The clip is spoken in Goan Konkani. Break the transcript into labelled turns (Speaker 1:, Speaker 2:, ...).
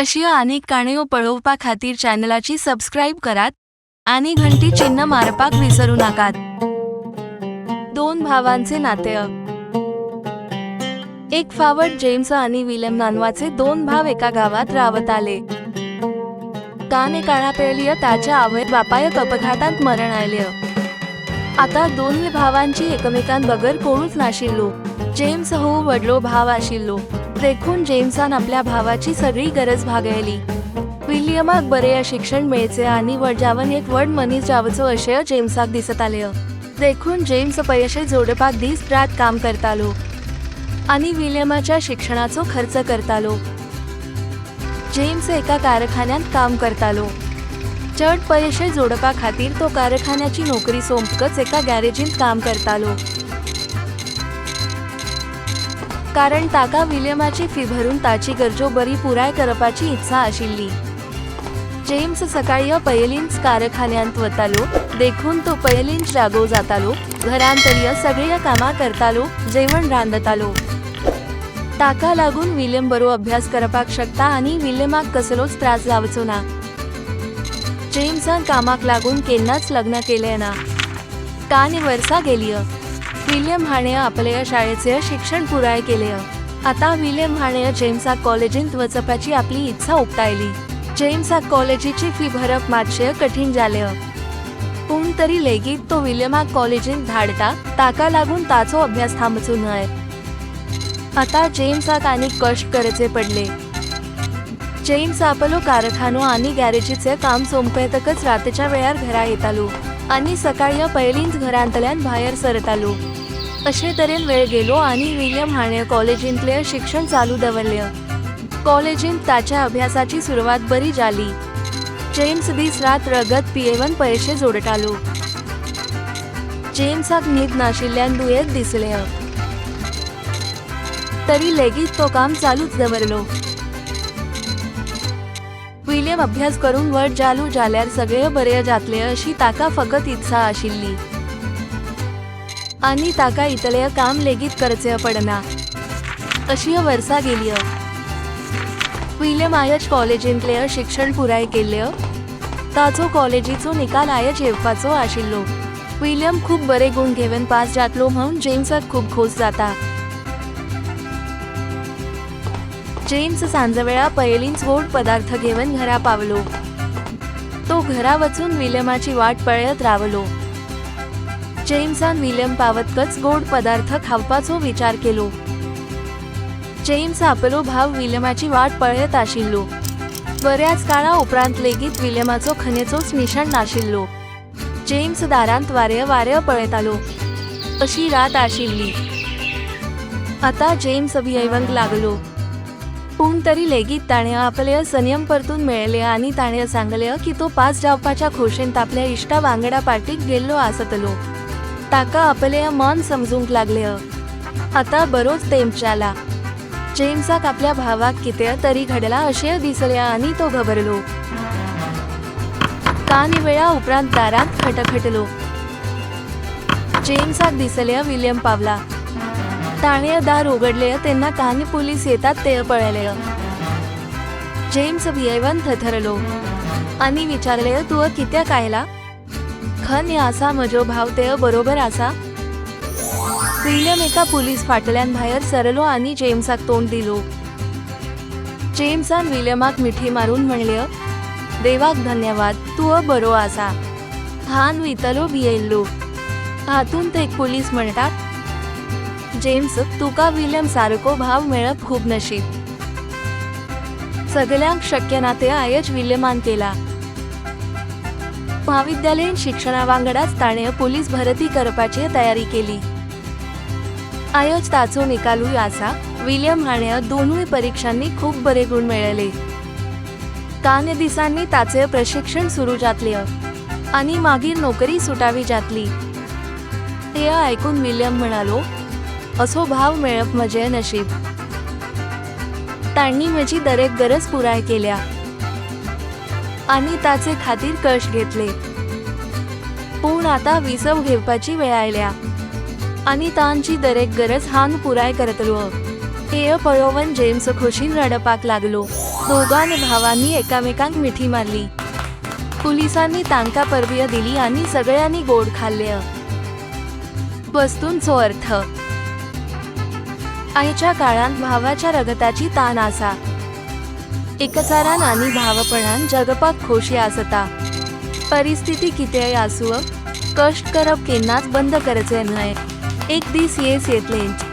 Speaker 1: अशी आनीक काणयो पळोवपा खातीर चॅनलाची सबस्क्राईब करात आणि घंटी चिन्ह मारपाक विसरू नाकात. दोन भावांचे नाते. एक फावट जेम्स आणि विल्यम नानवाचे दोन भाव एका गावात रावत आले. काने काळा पेलिय ताच्या आवय बापायक अपघातांत मरण आयले. आता दोनूय भावांची एकमेकांबगर कोणूच नाशिल्लो. जेम्स हो व्हडलो भाव आशिल्लो, देखून जेम्सान आपल्या भावाची सगळी गरज भागयली. विल्यमाक बरें शिक्षण मेळचें आनी व्हड जावन एक व्हड मनीस जावचो अशें जेम्साक दिसतालें. देखून जेम्स पयशे जोडपाक दीस रात काम करतालो आनी विल्यमाच्या शिक्षणाचो खर्च करतालो. जेम्स एका कारखान्यांत काम करतालो. चड पयशे जोडपा खातीर तो कारखान्याची नोकरी सोंपकच एका गॅरेजींत काम करतालो, कारण ताका विल्यमाची फी भरून ताची गरजो बरी पुराय करपाची इत्सा आशिल्ली. जेम्स सकाळी पयलींच कारखान्यांत वतालो, देखून तो पयलींच जागो जातालो. घरांतलीय सगळीं कामां करतालो, जेवण रांदतालो. ताका लागून विल्यम बरो अभ्यास करपाक शकता आनी विल्यमाक कसलोच त्रास जावचो ना. जेम्सान कामाक लागून केन्नाच लग्न केलें ना. कांय वर्सां गेलीं. विल्यम हाणें आपले शाळेचें शिक्षण पुराय केलें. आतां विल्यम हाणें जेम्साक कॉलेजींत वचपाची आपली इत्सा उक्तायली. जेम्साक कॉलेजीची फी भरप मातशें कठीण जालें, पूण तरी लेगीत तो विल्यमाक कॉलेजींत धाडटा, ताका लागून ताचो अभ्यास थांबचो न्हय. आतां जेम्साक आनीक कश्ट करचे पडले. जेम्स आपलो कारखानो आनी गॅरेजीचें काम सोंपयतकच रातच्या वेळार घरा येतालो आनी सकाळी पयलींच घरांतल्यान भायर सरतालो. अशे तरेन वेळ गेलो आनी विल्यम हाणें कॉलेजींतलें शिक्षण चालू दवरलें. कॉलेजींत ताच्या अभ्यासाची सुरवात बरी जाली. जेम्स दीस रात रगत पियेवन पयशे जोडटालो. जेम्साक न्हीद नाशिल्ल्यान दुयेंत दिसलें, तरी लेगीत तो काम चालूच दवरलो. विल्यम अभ्यास करून व्हड जालो जाल्यार सगळें बरें जातलें अशी ताका फकत इत्सा आशिल्ली आनी ताका इतलें काम लेगीत करचें पडना. अशीं वर्सां गेलीं. विल्यम आयज कॉलेजींतलें शिक्षण पुराय केल्लें. ताचो कॉलेजीचो निकाल आयज येवपाचो आशिल्लो. विल्यम खूब बरे गूण घेवन पास जातलो म्हूण जेम्साक खूब खोस जाता. जेम्स सांजवेळा पयलींच गोड पदार्थ घेवन घरा पावलो. तो घरा वचून विल्यमाची वाट पळयत रावलो. जेम्सान विल्यम पावतकच गोड पदार्थ खावपाचो विचार केलो. जेम्स आपलो भाव विल्यमाची वाट पळयत आशिल्लो. बऱ्याच काळा उपरांत लेगीत विल्यमाचो खंयचोच निशाण नाशिल्लो. जेम्स दारांत वारे वारे पळयतालो. अशी रात आशिल्ली. आतां जेम्स भियेवंक लागलो, पूण तरी लेगीत ताणें आपले संयम परतून मेळयले आनी ताणें सांगलें की तो पास जावपाच्या खोशेंत आपल्या इश्टा वांगडा पार्टीक गेल्लो आसतलो. ताका आपलें मन समजूंक लागलें. आतां बरोच तेंप जाला. जेम्साक आपल्या भावाक कितें तरी घडलां अशें दिसलें आनी तो घबरलो. कांय वेळा उपरांत दारांत खटखटलो. जेम्साक दिसलें विल्यम पावला. ताणें दार उगडलें तेन्ना कांय पुलीस येतात ते पळयले. जेम्स भियेवन थरथरलो आनी विचारलें, तूं कित्याक आयला? खंय आसा म्हजो भाव? ते बरोबर आसा? विल्यम एका पुलीस फाटल्यान भायर सरलो आनी जेम्साक तोंड दिलो. जेम्सान विल्यमाक मिठी मारून म्हणलें, देवाक धन्यवाद, तूं बरो आसा. हांव इतलो भियेल्लो. हातूंत एक पुलीस म्हणटा, जेम्स, तुका विल्यम सारको भाव मेळप खूब नशीब. सगल्यांक शक्य ना तें आयज विल्यमान केलां. म्हाविद्यालयीन शिक्षणा वांगडाच ताणें पुलीस भरती करपाची तयारी केली. आयज ताचो निकालूय आसा. विल्यम हाणें दोनूय परिक्षांनी खूब बरे गूण मेळयले. कांय दिसांनी ताचें प्रशिक्षण सुरू जातलें आनी मागीर नोकरी सुटावी जातली. तें आयकून विल्यम म्हणालो, असो भाव मेळप म्हजें नशीब. तांणी म्हजी दरेक गरज पुराय केल्या आनी ताचे खातीर कश्ट घेतले. पूण आतां विसव घेवपाची वेळ आयल्या आनी तांची दरेक गरज हांव पुराय करतलो. हें पळोवन जेम्स खोशीन रडपाक लागलो. दोगान भावांनी एकामेकांक मिठी मारली. पुलिसांनी तांकां परबीय दिली आनी सगळ्यांनी गोड खाल्ले. वस्तूंचो अर्थ, आयच्या काळांत भावाच्या रगताची तान आसा. एकचारान आनी भावपणान जगपाक खोशी आसता. परिस्थिती कितेंय आसूं, कश्ट करप केन्नाच बंद करचें न्हय. एक दीस येस येतलेंच.